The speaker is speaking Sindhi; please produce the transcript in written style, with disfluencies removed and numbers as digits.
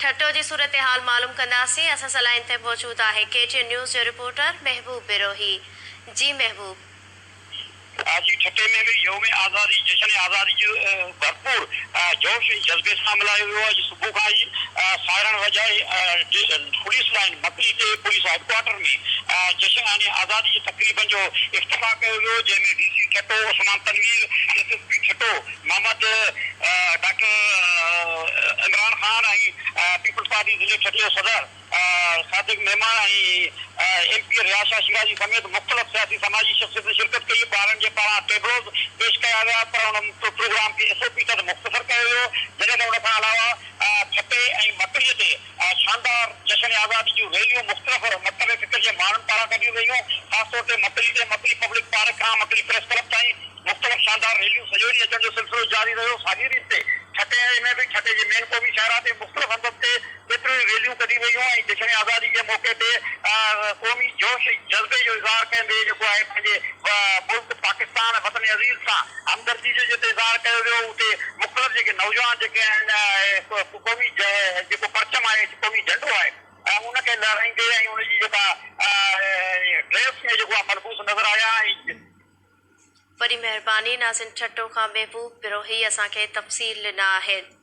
ٺٽو جي صورتحال معلوم ڪنداسين، اسان سان لائين تي موجود آهي ڪي ٽي اين نيوز جو رپورٽر محبوب بروهي. جي محبوب. جي ٺٽي ۾ به يوم آزادي جشن آزادي جو ڀرپور جوش ۽ جذبي سان ملهايو ويو. اڄ صبح کان ئي سائرڻ وڄائي پوليس لائين مڪلي تي پوليس هيڊ ڪوارٽر ۾ جشن آزادي جي تقريبن جو افتتاح ڪيو ويو جنهن ۾ D C Thatta Usman Tanveer, S S P Thatta Muhammad doctor Imran Khan ۽ peoples party ضلعي ٺٽي جو صدر Sadiq Memon ۽ M P A Riaz Shah Shirazi سميت مختلف سياسي سماجي شخصيتن شرڪت ڪئي. ٻارن جي پاران ٽيبلوز پيش ڪيا ويا پر ان پروگرام کي ايس او پي تحت مختصر ڪيو ويو جڏهن ته ان کان علاوه ٺٽي ۽ مڪلي تي شاندار جشن آزادي جون ريليون مختلف مڪتب فڪر جي ماڻهن پاران ڪڍيون ويون خاص طور تي مڪلي تي مڪلي پبلڪ پارڪ کان مڪلي پريس ڪلب تائين مختلف شاندار ريليون سڄو ڏينهن اچڻ جو سلسلو جاري رهيو، ساڳي ريت تي ٺٽي ۾ به ٺٽي جي مين قومي شاهراهه تي مختلف هنڌن تي ڪيتريون ئي ريليون ڪڍي ويون ۽ جشن آزادي جي موقعي تي قومي جوش ۽ جذبي جو اظهار ڪندي جيڪو آهي پنهنجي ملڪ پاڪستان وطن عزيز سان همدردي جو جتي اظهار ڪيو ويو اتي مختلف جيڪي نوجوان جيڪي آهن قومي جيڪو پرچم آهي قومي جهنڊو آهي ان کي لهرائيندي ۽ ان جي جيڪا ڊريس ۾ جيڪو آهي ملبوس نظر آيا ۽ وڏي مهرباني ناظرين ٺٽو کان محبوب بروهي اسان کي تفصيل ڏنا آهن.